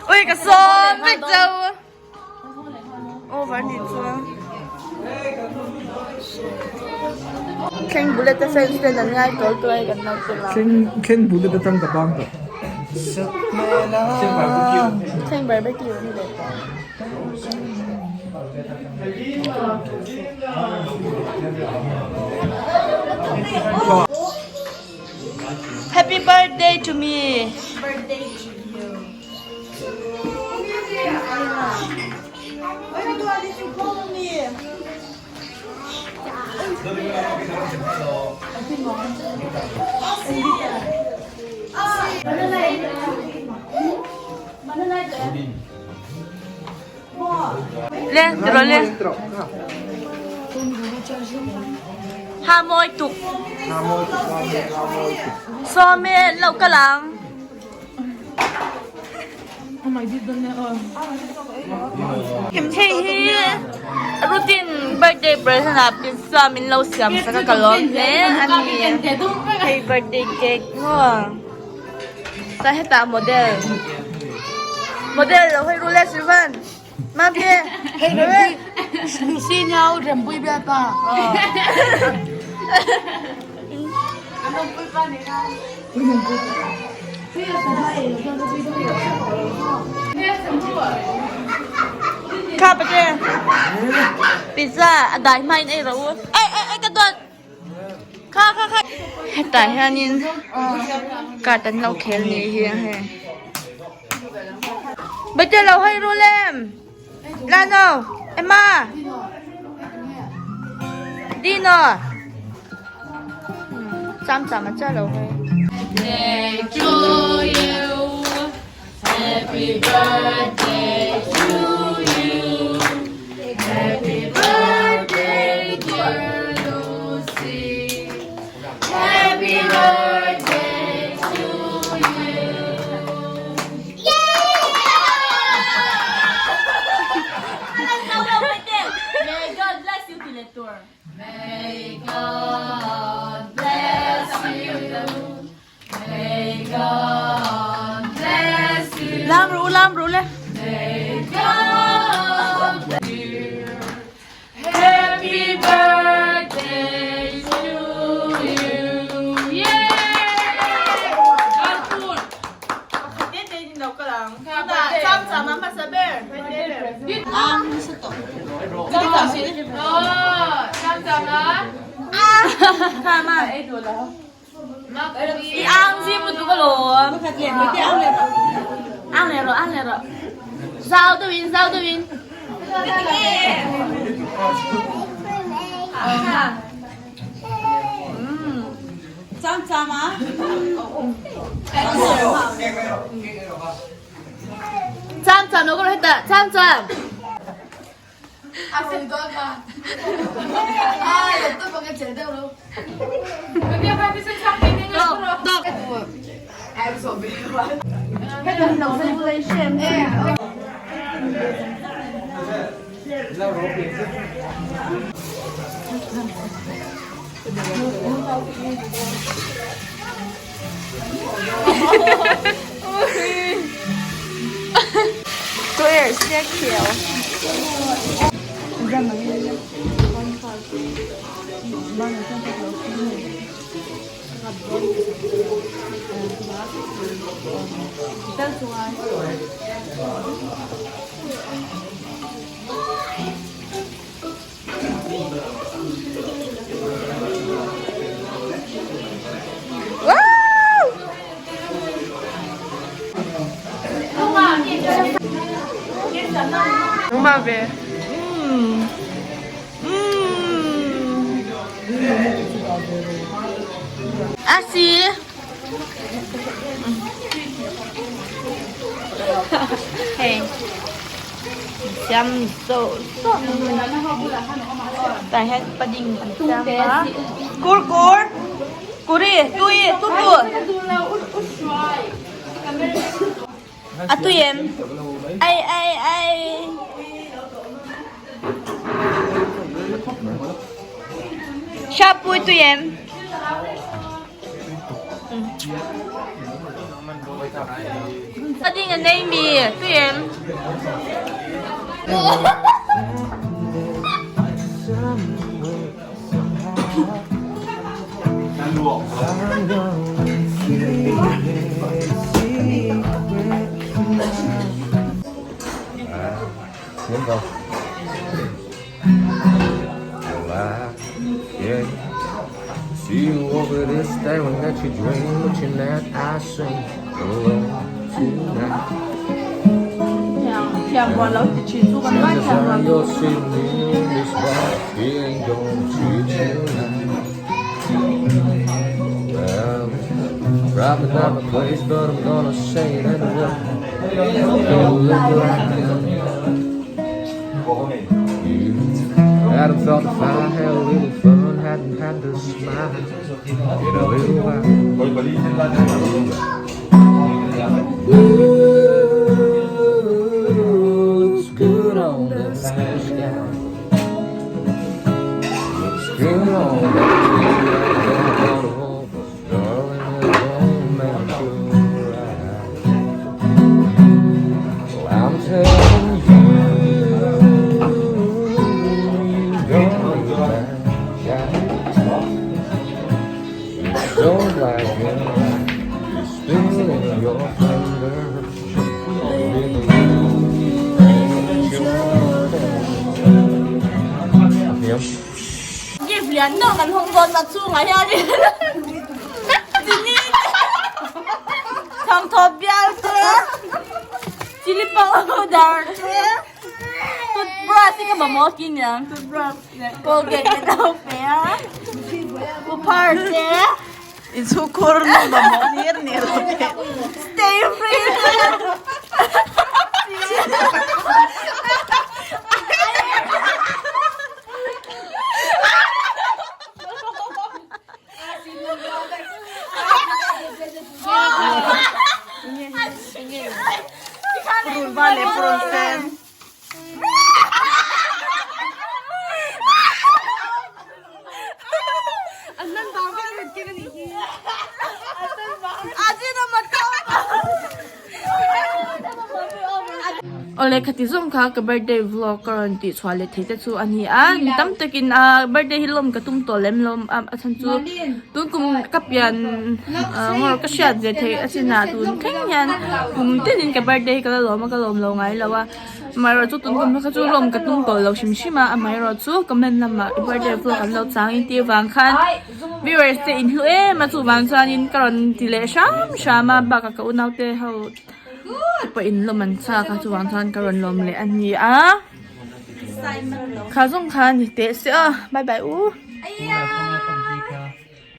Ui ka sawm vek zo. Over nih chuan. Thleng bullet a fans ten an ngai tawl tawl a kan lo ti lo. Thleng thleng bullet atang ka bang tawh. Thleng barbecue ni leh tawh. Happy birthday to me. Birthday to you. Le, tiro le. Ha mawi tuk. Sawme lo ka lang. Hei hi routine birthday present ah pizza min lo siam sak a ka lawm hle a ni. Hei birthday cake maw chuan hetah model model lo hawi ru le Srivan Mami Hei Rempui Lucy niau Rempui bialpa. Kha pate pizza a dai hma in ei rawh u ei ei ei ka dawt kha kha kha hetah hianin card an lo khel ni hi hei bate lo hawi rul em Lano Emma Dino cham cham a cha lo hawi. Birthday to you. Happy birthday to you. Happy birthday dear Lucy. Happy birthday to you. May God bless you ti leh tur. May God bless you. May God bless you. Lam ru lam ru le. May God bless you. Happy birthday to you. Yay! God Pakhat te te in lo kal ang. Tunah cham cham a hmasa ber. Ang nasa tawh. I ang zim lutuk alawm. Ang leh rawh, ang leh rawh. Zau deuhin, zau deuhin. Cham cham a. Cham cham lo ka lo hetah, cham cham. Square sia khiau. Nangmah ve. Mm. Mm. Asi. Hei. Siam zawh zawh tah hian pudding an siam a kur kur kuri tui tu tu a tui em ai ai ai. Shapui tui em? A ding a nei mi tui em? See you over this day when that you dream, but you're not. I sing alone tonight. Chances are you'll see me in this bar. He ain't gonna treat you right. Well, probably not my place, but I'm gonna say it anyway. Don't look like you. Hadn't thought if I had a little fun, hadn't had to smile in a little while. Ooh, looks good on the last guy. Looks good on the darling, it won't make you right. Well, I'm telling you, you don't need that guy. You don't like him. He's stealing your thunder. With you ain't your day. Yep. Gift lian deuh kan hawng dawn a chungah hianin chini thawmhnaw bial te chilli powder te toothbrush hi ka mamawh a niang toothbrush leh colgate te lo pe a kuphar te Inchhungkhur nu mamawh hlir ni lo te stay free te. Purun var leh purun sen. Awle khati zawng kha ka birthday vlog ka rawn tih chhuah leh thei te chu a ni a mi tam takin a birthday hi lawm ka tum tawh lem lo a a chhan chu tun kum ka pian ah ka hriat ve theih a chinah tun thleng hian kum tin in ka birthday hi ka la lawm a ka lawm lo ngai lo a amaherawh chu tun kum kha chu lawm ka tum tawh lo hrim hrim a amaherawh chu comment lamah i birthday vlog an lo chang in tih avang khan viewers te in hlu em a chuvang chuanin ka rawn ti leh hram hram a bakah ka unaute ho pawh in lawm an chak a chuvang chuan ka rawn lawm leh a ni a kha zawng kha ni teh se aw bye bye u.